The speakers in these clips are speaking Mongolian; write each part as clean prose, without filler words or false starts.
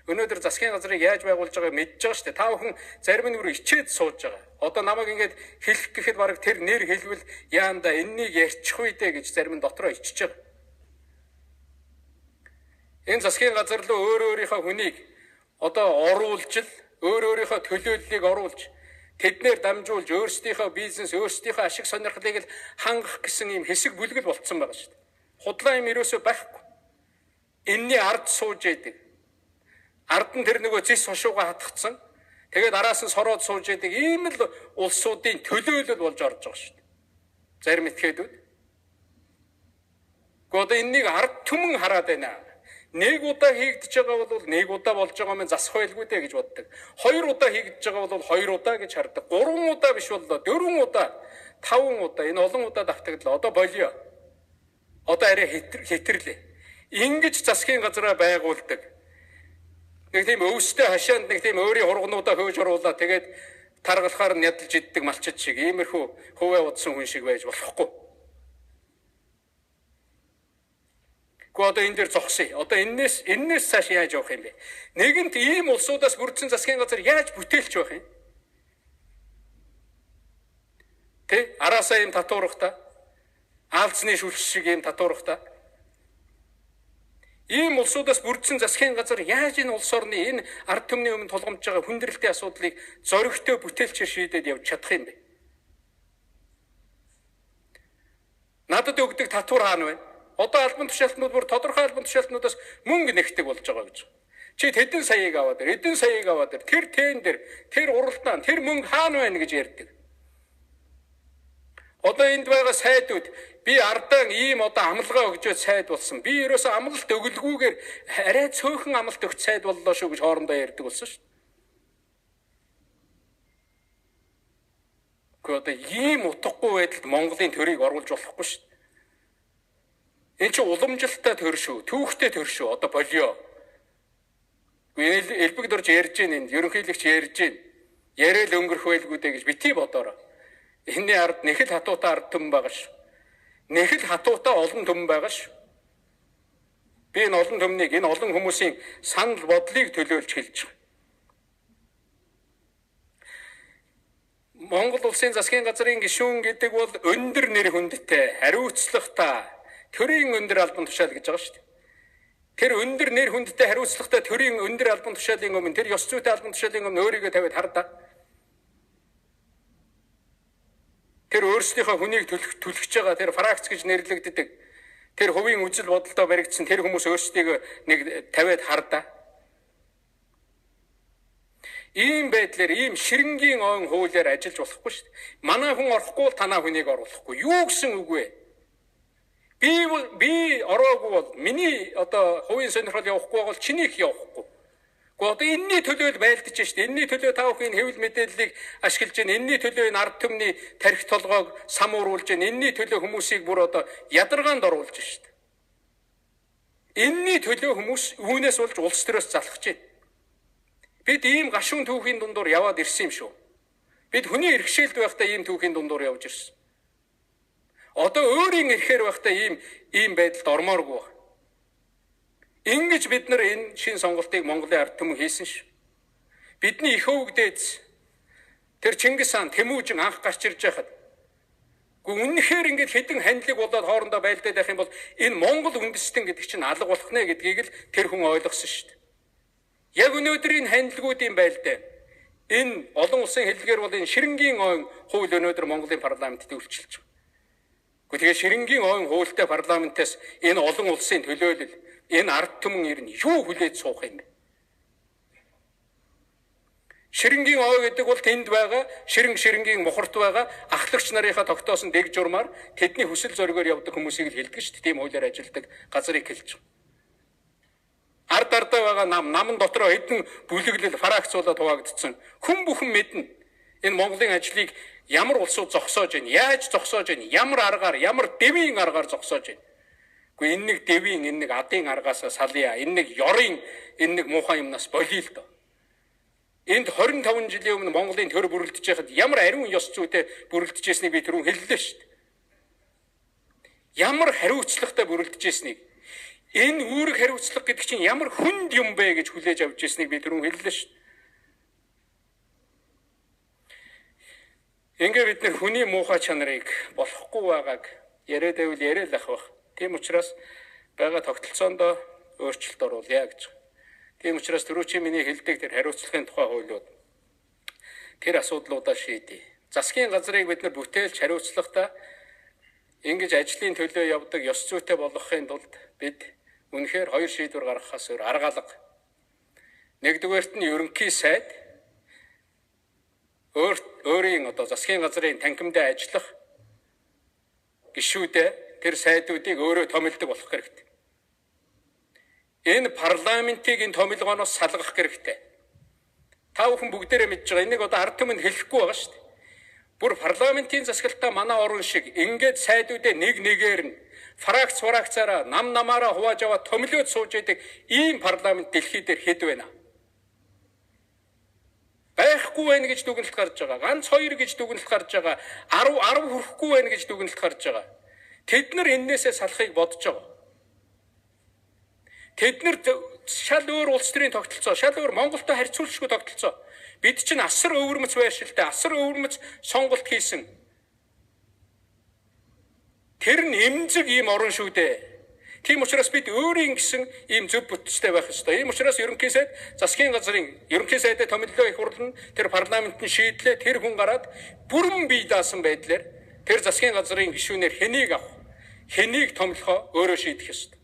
Өнөөдөр засгийн газрыг яаж байгуулж байгааг мэдж байгаа шүү дээ. Та бүхэн зарим нь бүр ичээд сууж байгаа. Одоо намайг ингээд хэлэх гэхэд бараг тэр нэр хэлвэл яанда энэнийг ярьчих үү дээ гэж зарим нь дотроо ичж байгаа. Энэ засгийн газар руу өөр өөрийнхөө хүнийг одоо оруулж л өөр өөрийнхөө төлөөллийг оруулж тэднээр дамжуулж өөрсдийнхөө бизнес, өөрсдийнхөө ашиг сонирхлыг л хангах гэсэн ийм хэсэг бүлгэл болцсон байгаа шүү дээ. Худлаа юм ерөөсөө байхгүй. Энийний ард сууж яадаг. Ард нь тэр нөгөө зис хошууга хатгцсан. Тэгээд араас нь сороод сууж яадаг. Ийм л улсуудын төлөөлөл болж орж байгаа шүү дээ. Зарим этгээдүүд. Гэхдээ одоо энэнийг ард түмэн хараад байна. Нэг удаа хийгдэж байгаа бол нэг удаа болж байгаа юм засах байлгүй дээ гэж боддог. Хоёр удаа хийгдэж байгаа бол хоёр удаа гэж хардаг. Гурван удаа биш боллоо. Дөрвөн удаа, таван удаа энэ олон удаа давтагдлаа. Одоо болио. Одоо арай хэтэрлээ. Ингэж засгийн газраа байгуулдаг. Нэг тийм өвстэй хашаанд нэг тийм өөрийн хургнуудаа хөөж оруулаа. Тэгээд таргалахаар нь ядалж иддэг малчид шиг иймэрхүү хувиа удсан хүн шиг байж болохгүй. Гэхдээ одоо энэ дээр зогсъё. Одоо энээс цааш яаж явах юм бэ? Нэгэнт ийм улсуудаас бүрдсэн засгийн газар яаж бүтээлч байх юм? Тэ? Араасаа ийм татуурхта. Аалзны шүлж шиг ийм татуурхта. Ийм улсуудаас бүрдсэн засгийн газар яаж энэ улс орны энэ ард түмний өмнө тулгамдж байгаа хүндрэлтэй асуудлыг зоригтой бүтээлчээр шийдээд явж чадах юм бэ? Надад өгдөг татвар хаана вэ? Одоо албан тушаалтнууд бүр тодорхой албан тушаалтнуудаас мөнгө нэгдэг болж байгаа гэж. Чи тэдэн саяыг аваад ир, эдэн саяыг аваад ир, тэр тэн дээр, тэр уралдаан, тэр мөнгө хаана байна гэж ярьдаг. Одоо энд байгаа сайдууд би ардаан ийм одоо амлгаа өгчөөд сайд болсон. Би ерөөсөө амлалт өгөлгүүгээр арай цөөхөн амлалт өгч сайд боллоо шүү гэж хоорондоо ярьдаг болсон шүү. Гэхдээ одоо ийм утгагүй байдалд Монголын төрийг оруулж болохгүй шүү. Энэ чинь уламжлалтай төр шүү, түүхтэй төр шүү. Одоо болио. Элбэг дорж ярьж гин энд, ерөнхийлөгч ярьж гин. Яриа л өнгөрөх байлгүй дээ гэж бити бодоорой. Энэний ард нэг л хатуутай ард түмэн байгаа шүү. Нэг л хатуутай олон түмэн байгаа шүү. Би энэ олон түмнийг, энэ олон хүмүүсийн санал бодлыг төлөөлж хэлж байгаа. Монгол улсын засгийн газрын гишүүн гэдэг бол өндөр нэр хүндтэй, хариуцлагатай, төрийн өндөр албан тушаал гэж байгаа шүү дээ. Тэр өндөр нэр хүндтэй хариуцлагатай төрийн өндөр албан тушаалын өмнө, тэр ёс зүйтэй албан тушаалын өмнө өөрийгөө тавиад хардаа. Тэр өөрсдийнхөө хүнийг түлхэж байгаа тэр фракц гэж нэрлэгддэг. Тэр хувийн үзэл бодолдоо баригдсан тэр хүмүүс өөрсдийгөө нэг тавиад хардаа. Ийм байдлаар ийм ширэнгийн ойн хуулиар ажиллаж болохгүй шүү дээ. Манай хүн орохгүй бол танаа хүнийг оруулахгүй. Юу гэсэн үг вэ? Би ороогүй бол миний одоо хувийн сонирхол явахгүй бол чинийх явахгүй. Гэхдээ одоо энэний төлөө л байлдаж шүү дээ. Энэний төлөө та бүхэн хэвлэл мэдээллийг ашиглаж байна. Энэний төлөө энэ ард түмний тархи толгойг самууруулж байна. Энэний төлөө хүмүүсийг бүр одоо ядаргаанд оруулж шүү дээ. Энэний төлөө хүмүүс үүнээс болж улс төрөөс залхаж байна. Бид ийм гашуун түүхийн дундуур яваад ирсэн юм шүү. Бид хүний эрхшээлд байхдаа ийм түүхийн дундуур явж ирсэн. Одоо өөрийн эрхээр байхдаа ийм байдалд ормооргүй байна. Ингэж бид нар энэ шин сонголтыг Монголын ард түмэн хийсэн шүү. Бидний их өвөг дээдс тэр Чингис хаан Тэмүүжин анх гарч ирж байхад үнэхээр ингэж хэдэн хандлиг болоод хоорондоо байлдаад байх юм бол энэ Монгол үндэстэн гэдэг чинь алга болох нэ гэдгийг л тэр хүн ойлгосон шүү дээ. Яг өнөөдөр энэ хандлигуудын байлдаа энэ олон улсын хэллэгээр бол энэ ширэнгийн ойн хууль өнөөдөр Монголын парламентд үйлчилж байгаа. Гэхдээ ширэнгийн ойн хуультай парламентаас энэ олон улсын төлөөлөл энэ ард түмэн ирнэ юу хүлээж суух юм бэ? Ширэнгийн ой гэдэг бол тэнд байгаа ширэнгийн мухарт байгаа ахлагч нарынхаа тогтоосон дэг журмаар тэдний хүсэл зоригоор явдаг хүмүүсийг л хэлдэг шүү дээ. Тийм хуулиар ажилладаг газрыг хэлж байгаа. Ард ардаа байгаа нам дотроо хэдэн бүлэглэл фракц болоод хуваагдсан. Хүн бүхэн мэднэ. Энэ Монголын ажлыг ямар улсууд зогсоож байна, яаж зогсоож байна, ямар аргаар, ямар дэвийн аргаар зогсоож байна. Гэхдээ энэ нэг дэвийн, энэ нэг адын аргаасаа салъя. Энэ нэг ёрын, энэ нэг муухай юмнаас болиё л доо. Энд 25 жилийн өмнө Монголын төр бүрэлдэж байхад ямар ариун ёс зүйтэй бүрэлдэж байсныг би түрүүн хэллээ шүү дээ. Ямар хариуцлагатай бүрэлдэж байсныг, Энэ үүрэг хариуцлага гэдэг чинь ямар хүнд юм бэ гэж хүлээж авч ирснийг би түрүүн хэллээ шүү. Ингээ бид нэр хүний муухай чанарыг болохгүй байгааг яриад байвал яриад ах байх. Тийм учраас байгаа тогтолцоондоо өөрчлөлт оруулъя гэж. Тийм учраас түрүүчийн миний хэлдэг тэр хариуцлагын тухай хуулиуд тэр асуудлуудаа шийдье. Засгийн газрыг бид нар бүтээлч хариуцлагатай ингэж ажлын төлөө явдаг ёс зүйтэй болгохын тулд бид үнэхээр хоёр шийдвэр гаргахаас өөр арга алга. Нэгдүгээрт нь ерөнхий сайд өөрийн одоо засгийн газрын танхимдаа ажиллах гишүүдээ тэр сайдуудыг өөрөө томилдог болох хэрэгтэй. Энэ парламентыг энэ томилгооноос салгах хэрэгтэй. Та бүхэн бүгдээрээ мэдж байгаа. Энийг одоо ард түмэнд хэлэхгүй байгаа шүү дээ. Бүр парламентын засаглалтаа манай орон шиг ингээд сайдуудаа нэг нэгээр нь фракц фракцаараа нам намаараа хувааж аваад томилоод сууж идэг ийм парламент дэлхий дээр хэд байна? Байхгүй байна гэж дүгнэлт гарч байгаа. Ганц хоёр гэж дүгнэлт гарч байгаа. 10 10 хүрэхгүй байна гэж дүгнэлт гарч байгаа. Тэд нар эннээсээ салахыг бодож байгаа. Тэд нар шал өөр улс төрийн тогтолцоо, шал өөр Монголтой харьцуулшгүй тогтолцоо. Бид чинь асар өвөрмөц байршилтай, асар өвөрмөц сонголт хийсэн. Тэр нь эмзэг ийм орон шүү дээ. Тийм учраас бид өөрийн гэсэн ийм зөв бүтцтэй байх ёстой. Ийм учраас ерөнхий сайд засгийн газрын ерөнхий сайдаа томилгоо их хурл нь тэр парламент нь шийдлээ, тэр хүн гараад бүрэн бие даасан байдлаар тэр засгийн газрын гишүүнээр хэнийг авах, хэнийг томилхоо өөрөө шийдэх ёстой.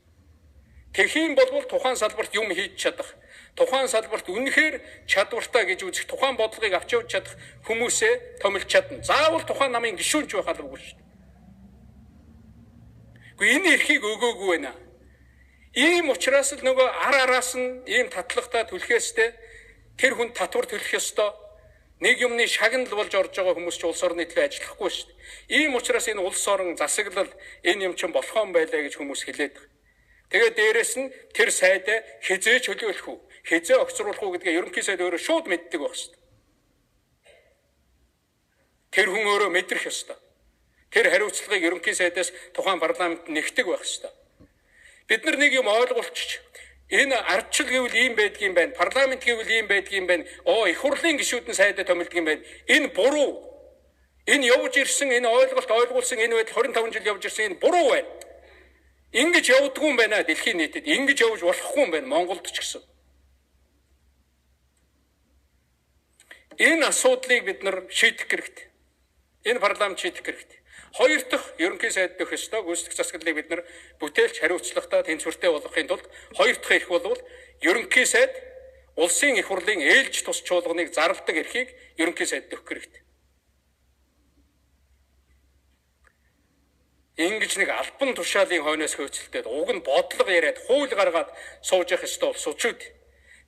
Тэгхийн болвол тухайн салбарт юм хийж чадах, тухайн салбарт үнэхээр чадвартай гэж үзэх, тухайн бодлогыг авч явж чадах хүмүүсээ томилж чадна. Заавал тухайн намын гишүүн ч байх албагүй шүү дээ. Гэхдээ энэ эрхийг өгөөгүй байна. Ийм учраас л нөгөө ар араас нь ийм татлагтай түлхээстэй тэр хүн татвар төлөх ёстой. Нэг юмны шагнал болж орж байгаа хүмүүс ч улс орны төлөө ажиллахгүй шүү дээ. Ийм учраас энэ улс орон засаглал энэ юм чинь болохоон байлаа гэж хүмүүс хэлээд байгаа. Тэгээд дээрэс нь тэр сайдаа хизээ чөлөөлөх үү, хизээ огцруулах уу гэдгээ ерөнхий сайд өөрөө шууд мэддэг байх ёстой. Тэр хүн өөрөө мэдрэх ёстой. Тэр хариуцлагыг ерөнхий сайдаас тухайн парламент нэгтгэх байх ёстой. Бид нар нэг юм ойлгуулчих. Энэ ардчил гэвэл ийм байдгийн байна, парламент гэвэл ийм байдгийн байна. Оо, их хурлын гишүүд нь сайдаа томилдог юм байна. Энэ буруу. Энэ явж ирсэн, энэ ойлголт ойлгуулсан энэ байдал 25 жил явж ирсэн энэ буруу байна. Ингэж явдгүй юм байна дэлхийн нийтэд. Ингэж явж болохгүй юм байна Монголд ч гэсэн. Энэ асуудлыг бид нар шийдэх хэрэгтэй. Энэ парламент шийдэх хэрэгтэй. Хоёр дахь ерөнхий сайд дэх ёстой гүйцэтгэх засаглалыг бид нар бүтээлч хариуцлагатай тэнцвэртэй болгохын тулд хоёр дахь эрх болвол ерөнхий сайд улсын их хурлын ээлж тус чуулганыг зарладаг эрхийг ерөнхий сайд дэх хэрэгтэй. Ингэж нэг албан тушаалын хойноос хөөцөлтөд уг нь бодлого яриад хууль гаргаад сууж явах ёстой улсууд.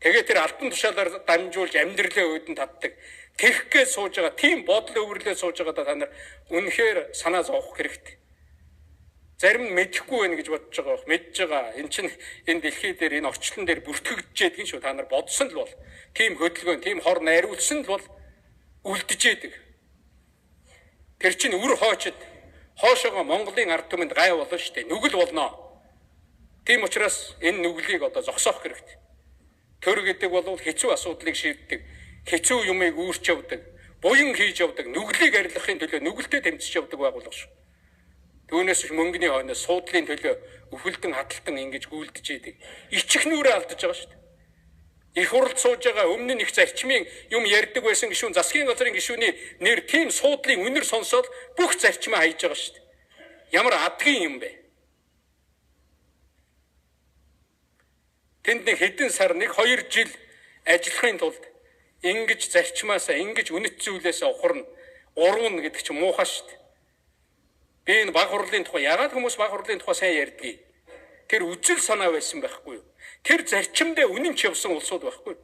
Тэгээ тэр албан тушаалаар дамжуулж амьдралаа өөдөн татдаг. Тэгэх гээд сууж байгаа тийм бодол өвөрлөө сууж байгаадаа та нар үнэхээр санаа зовох хэрэгтэй. Зарим нь мэдэхгүй байна гэж бодож байгаа байх. Мэдж байгаа. Эн чинь энэ дэлхий дээр энэ орчлон дээр бүртгэгдэж байдгийн шүү. Та нар бодсон л бол тийм хөдөлгөөн, тийм хор найруулсан л бол үлдэж яадаг. Тэр чинь үр хоочд хоошоогоо Монголын ард түмэнд гай болно шүү дээ. Нүгэл болно. Тийм учраас энэ нүглийг одоо зогсоох хэрэгтэй. Төр гэдэг бол хэцүү асуудлыг шийддэг, хэцүү юмыг үүрч явдаг, буян хийж явдаг, нүглийг арилгахын төлөө нүгэлтэд тэмцэж явдаг байгууллага шүү. Түүнээс биш мөнгөний хойноос суудлын төлөө өхөлдөн хаталтан ингэж гүйлдэж идэг. Ичих нүрээ алдаж байгаа шүү дээ. Их хурлд сууж байгаа өмнө нь их зарчмын юм ярьдаг байсан гишүүн засгийн газрын гишүүний нэр тийм суудлын үнэр сонсоод бүх зарчмаа хайж байгаа шүү дээ. Ямар адгийн юм бэ? Тэнд нэг хэдэн сар нэг 2 жил ажиллахын тулд ингэж зарчмаасаа ингэж үнэт зүйлээсээ ухарна, урвна гэдэг чинь муухай шүү дээ. Би энэ баг хурлын тухай ягаад хүмүүс баг хурлын тухай сайн ярьдгийг? Тэр үзэл санаа байсан байхгүй юу? Тэр зарчимдээ үнэн ч явсан улсууд байхгүй юу?